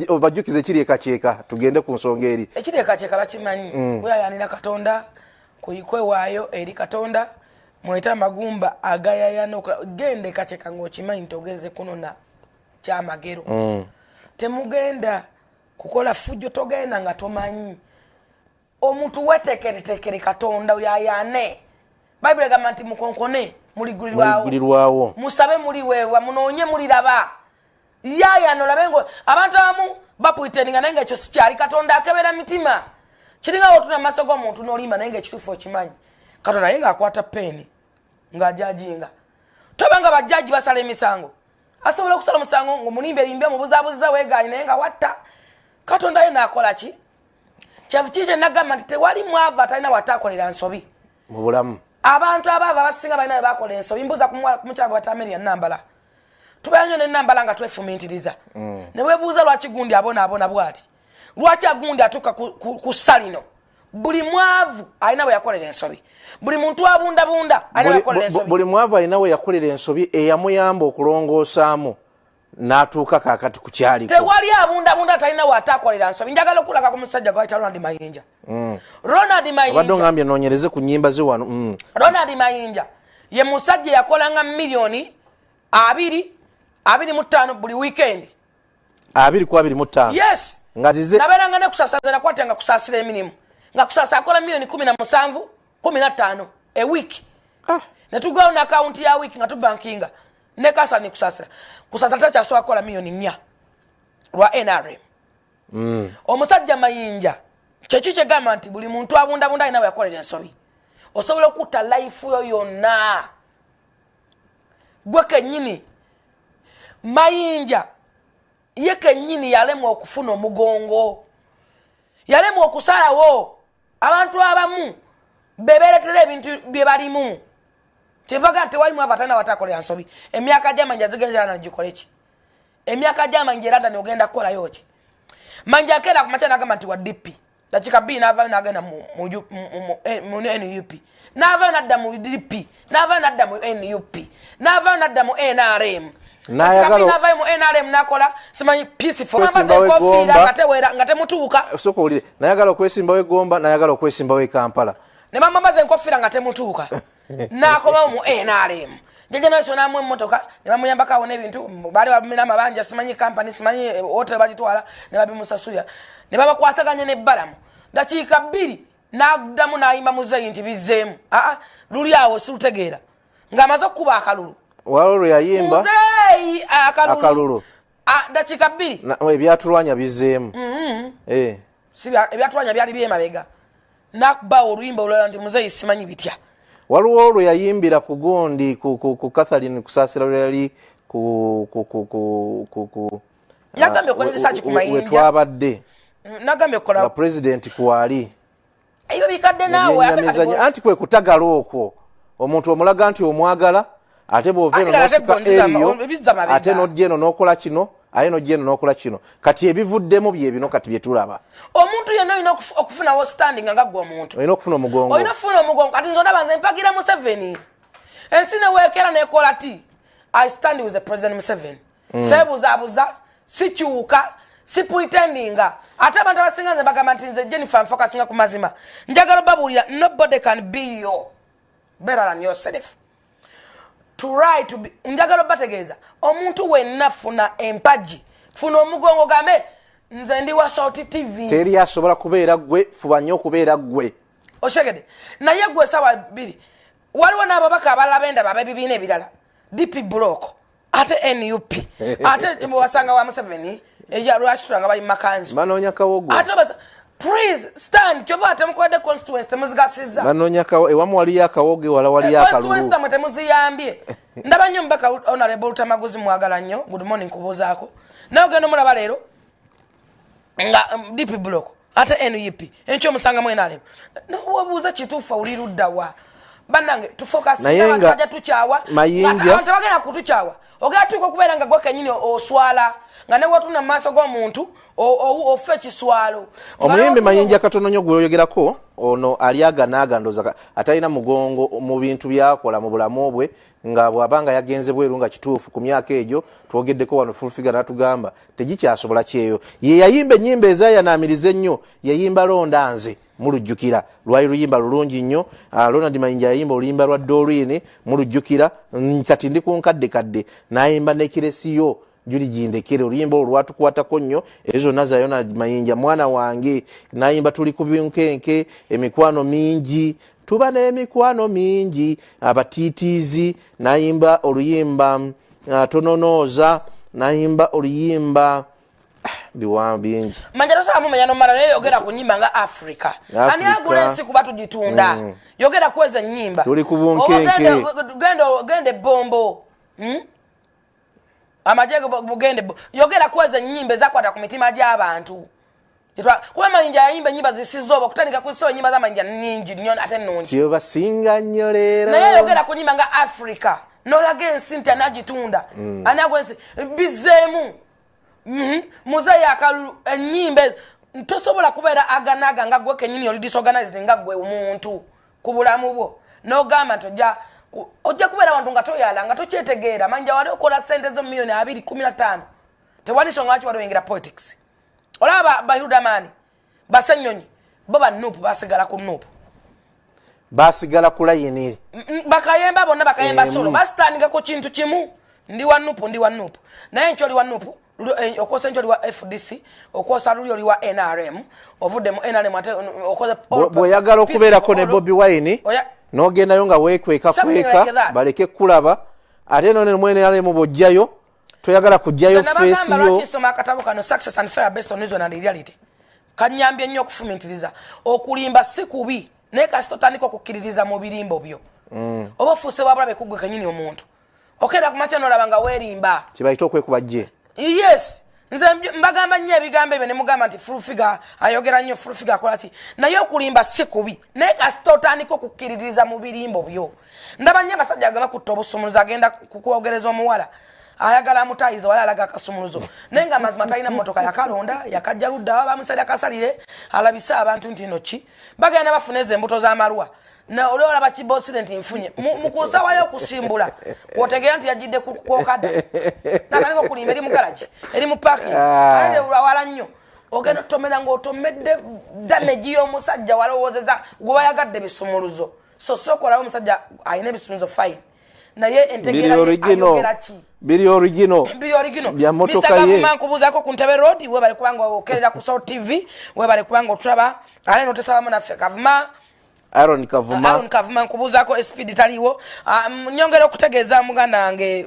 Obajjukize ekiri ekakyeka, tugende ku nsonga eri. Ekiri ekakyeka bakimanyi. Kuyayanira Katonda, kwewaayo eri Katonda, mwete amagumba agayayana. Genda ekakyeka ng'okimanyi nti ogenze kunona kyamagero. Temugenda kukola fujjo, togenda nga tomanyi. Omuntu weteekereteekere Katonda, oyayane. Bayibuli egamba nti mukonkone, muligulirwawo. Muligulirwawo. Musabe, muliweebwa, munoonye, muliraba. Yayana olabe ngo abantu abamu bapretendinga, naye nga ekyo sikyali. Katonda akebera mitima. Kiringa wotuna maaso g'omuntu n'olimba, naye nga ekituufu okimanyi. Katonda naye ng'akwata peeni ng'ajajinga. Toba nga bajjaji basala emisango, asobola okusala omusango ngaomulimba erimbe, omubuzabuziza, weeganye, naye nga watta. Katonda ye naakola ki? Kyavu kiki kyenagamba nti tewali mwavu atalina watakolera nsobi mu bulamu. Abantu abaava abasinga balina we bakola ensobi. Mbuuza ku mukyala gwe batameria Nambala. Tubeera nnyo nenambala nga twefumintiriza ne webuuza lwaki gundi abonaabona bwati, lwaki agundi atuuka ku ssa lino. Buli mwavu alina bwe yakolera ensobi, buli muntu abundabunda alina bwe yakolera ensobi. Buli mwavu alina we yakolera ensobi eyamuyamba okulongoosaamu n'atuuka kaakati ku kyaliko. Tewali abundabunda talina watakolera nsobi. Njagala okulaka ku musajja gwayita Ronald Mayinja. Ronald Obadde Mayinja. Ongambye noonyereze ku nnyimba ze wano. Ronald Mayinja ye musajja yakolanga miliyoni 20, 25 buli weekend. 20 ku 25? Yes. Nga zize. Nabeeranga ne Kusaasira, nakwatanga Kusaasira emirimu, nga Kusaasira akola miliyoni 17, 15 ewiiki. Ah. Netugawo n'akawunti ya wiiki nga tubankinga ne kasani Kusaasira. Kusaasira takyasobola kukola miliyoni 4 lwa NRM. Omusajja Mayinja kyeki kyegamba nti buli muntu abundabunda alina we yakolera ensobi. Osobola okutta life yo yonna gwe kennyini. Mayinja ye kennyini yalemwa okufuna omugongo, yalemwa okusalawo. Abantu abamu beberetera ebintu bye balimu. Kyevaga nti tewali mwavu atalina watakolera nsobi. Emyaka gyamanja zigenza nagikole ki? Emyaka gyamanja era ndani ogenda kukolayo ki? Manja akeera kumakya nagamba nti wa DP, dakika 2 navayo nagenda mu NUP, navayo nadda mu DP, navayo nadda mu NUP, navayo nadda mu NRM. Navayo mu NRM nakola simanyi peaceful enkofiira nga temutuuka. Sooka owulire. Nayagala okwesimbawo egomba, nayagala okwesimbawo e Kampala. Ne bamamaza enkofiira nga temutuuka, nakomawo mu NRM. Jajja naso namu emmotoka ne bamuyambako awo n'ebintu baali bamina amabanja, simanyi kampani, simanyi hotel bagitwala ne babimusasulira ne babakwasaganya nebbalamu. Dakiika 2 naddamu n'ayimba muzeeyi nti bizzeemu. Aa, luli awo silutegeera ng'amaze okukuba akalulu. Waliwo lwe yayimba. Muzeeyi akalulu. Dakiika 2. Ebyatulwanya bizzeemu. Ebyatulwanya byali byemabega, nakubawo oluyimba olulala nti muzeeyi simanyi bitya. Waliwo olwe yayimbira ku gundi ku Catherine Kusaasira lwe yali ku Nagambye okola research ku Mayinja. Wetwabadde. Nagambye okola. Nga president kwali. Ebyo bikadde naawe. Anti kwe kutagala okwo, omuntu omulaga nti omwagala, ate bwova eno nosika eriyo, ate nojja eno n'okola kino, ate nojja eno n'okola kino. Kati ebivuddemu bye bino kati byetulaba. Omuntu yenna olina okufunawo standing nga gwe omuntu. Olina okufuna omugongo. Olina okufuna omugongo. Kati nze ondaba nze mpagira Museveni. Ensi neweekera nekola ti I stand with the President Museveni. Seebuzaabuza, sikyuka, sipretendinga. Ate abantu abasinga nze bagamba nti nze Jennifer nfokasinga ku mazima. Njagala obabuulira, nobody can be your better than yourself. Try to be. Njagala obategeeza, omuntu wenna funa empagi, funa omugongo, gambe nze ndi wa Salt TV. Teri asobola kubeera gwe, fuba nnyo okubeera gwe. Oshegede naye gwe sawa 2 waliwo n'ababaka abalala bendaba ab'ebibiina ebirala, DP block, ate NUP, ate wasanga wa Museveni lwaki tulanga bali mumakanzu. Banoonya kawogo. Ate please stand. Kyova temukoledde constituency, temuzigasiza. Banoonya kawo, ewamu waliyo akawogo, ewala waliyo akalulu. Constituency zammwe temuziyambye. Ndaba nnyo omubaka Honorable Lutamaguzi, mwagala nnyo, good morning, kubuuzaako. Naye ogenda omulaba leero nga DP block, ate NUP, enkyo omusangamu NRM. Nowebuuza kituufu, oli luddawa? Bannange, tufokasinga tukyawa, abantu bagenda kutukyawa. Ogenda tuuka okubeera nga gwe kenyini oswala, nga ne wotuna mu maaso g'omuntu ofa ekiswalo. Omuyimbi Mayinja katono nnyo gweoyogerako ono ali aga naaga, ndooza atalina mugongo mu bintu byakola mu bulamu bwe, nga bw'aba nga yagenze bweru nga kituufu ku myaka egyo twogeddeko wano. Full Figure n'atugamba tegikyasobola kyeyo. Ye yayimba ennyimba ezayanaamiriza ennyo, yayimba "Londa Nze", mulujjukira, lwali luyimba lulungi nnyo. Ronald Mayinja yayimba oluyimba lwa "Doreen", mulujjukira. Kati ndi ku nkadde kadde, n'ayimba "Nekiresiyo Juli Gindekere", oluyimba olwo lwatukwatako nnyo. Ezo zonna za Ronald Mayinja. "Mwana Wange", n'ayimba "Tuli ku Bunkenke", "Emikwano Mingi", "Tuba n'Emikwano Mingi", "Abatiitiizi", n'ayimba oluyimba "Tononooza", n'ayimba oluyimba biwa bingi. Manja tosobola mumenya nomala, naye yogera ku nyimba nga "Africa". Ani agula ensi kuba tugitunda? Yogera ku ezo ennyimba. "Tuli ku Bunkenke." Genda ebbombo. Amagye mugende, yogera ku ezo ennyimba ezakwata ku mitima gy'abantu. Kuba Mayinja yayimba ennyimba zisiza oba okutandika ku so ennyimba z'Amayinja nnyingi nnyo ate nnungi. Kyobasinga nnyo leero. Naye yogera ku nyimba nga "Africa", nolaga ensi nti anagitunda, ani agula ensi, bizeemu. Muzeeyi akalulu, ennyimba tosobola kubeera aganaga nga gwe kenyini oli disorganized, nga gwe omuntu ku bulamu bwo n'ogamba nti ojja kubeera wantu nga toyala, nga tokyetegeera. Manja wali okola sente zo miliyoni 215, tewali nsonga lwaki wali oyingira politics. Olaba Bahildamani, Basenyonyi, bo ba NUP basigala ku NUP. Basigala ku layini. Bakayemba bonna, bakayemba solo basitandika ku kintu kimu: ndi wa NUP, ndi wa NUP. Naye nki oli wa NUP, okosa nki oli wa FDC, okosa luli oli wa NRM, ovudde mu NRM ate okoze Bw'oyagala okubeerako ne Bobi Wine, n'ogendayo nga weekweka kweka baleke kulaba, ate none mu NRM bw'ojjayo toyagala kujjayo face yo. Lwaki nsoma akatabo kano, Success and Failure Based on Reason and Reality? Kanyambye nnyo okufumintiriza. Okulimba si kubi, naye kasita otandika okukkiririza mu birimbo byo, oba ofuuse wabulabe kuggwe kenyini omuntu. Okeera ku makya nolaba nga weerimba. Kibayita okwekuba jje. Yes, nze mbagamba nnyo ebigambo ebyo ne mugamba nti Full Figure ayogera nnyo, Full Figure akola ki. Naye okulimba si kubi, naye kasita otandika okukkiririza mu birimbo byo. Ndaba nnyo abasajja agamba kutta obusumuluzo, agenda kukwogereza omuwala ayagala amutayiza, wala alaga akasumuluzo, naye nga amazima talina motoka, yakalonda yakajja ludda, bamusalira akasalire alabise abantu nti no ki bagenda bafuna ezo embuto z'amalwa. Oli olaba kibosire nti nfunye mukusawayo okusimbula, kwotegeera nti yajidde kwokada natandika okulimba eri mugalagi, eri mu parking wala nnyo. Ogenda otomera ngaotomedde damage y'omusajja walowoozeza gwe wayagadde bisumuluzo. So sooka olaba omusajja alina ebisumuluzo, fine, naye entegeera ayogera ki? Biri original. Biri original. Bya motoka ye. Mr. nkubuuzaako ku Ntebe Road. Webale kubanga okerera ku Salt TV, webale kubanga otulaba ate notesabamu naffe. Kavuma. Aaron Kavuma. Aaron Kavuma, nkubuuzaako. SPD taliwo. Nyongera okutegeeza muganda wange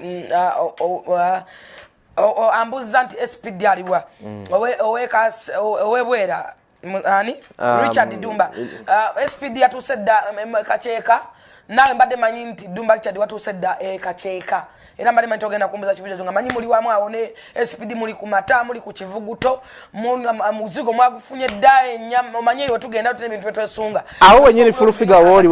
ambuuza nti SPD aliwa, owebwera ani? Richard Dumba. SPD yatuuse dda Kakyeka. Naawe mbadde manyi nti Dumba Richard watuuse dda e Kakyeka, era mbadde manyi togenda kumbuza kibuzo nga manyi muli wamu awo ne SPD, muli ku mata, muli ku kivuguto, muzigo mwagufunye dda, enyama omanyi eyo tugenda tulina ebintu byetwesunga. Awo wenyini Full Figure wooli.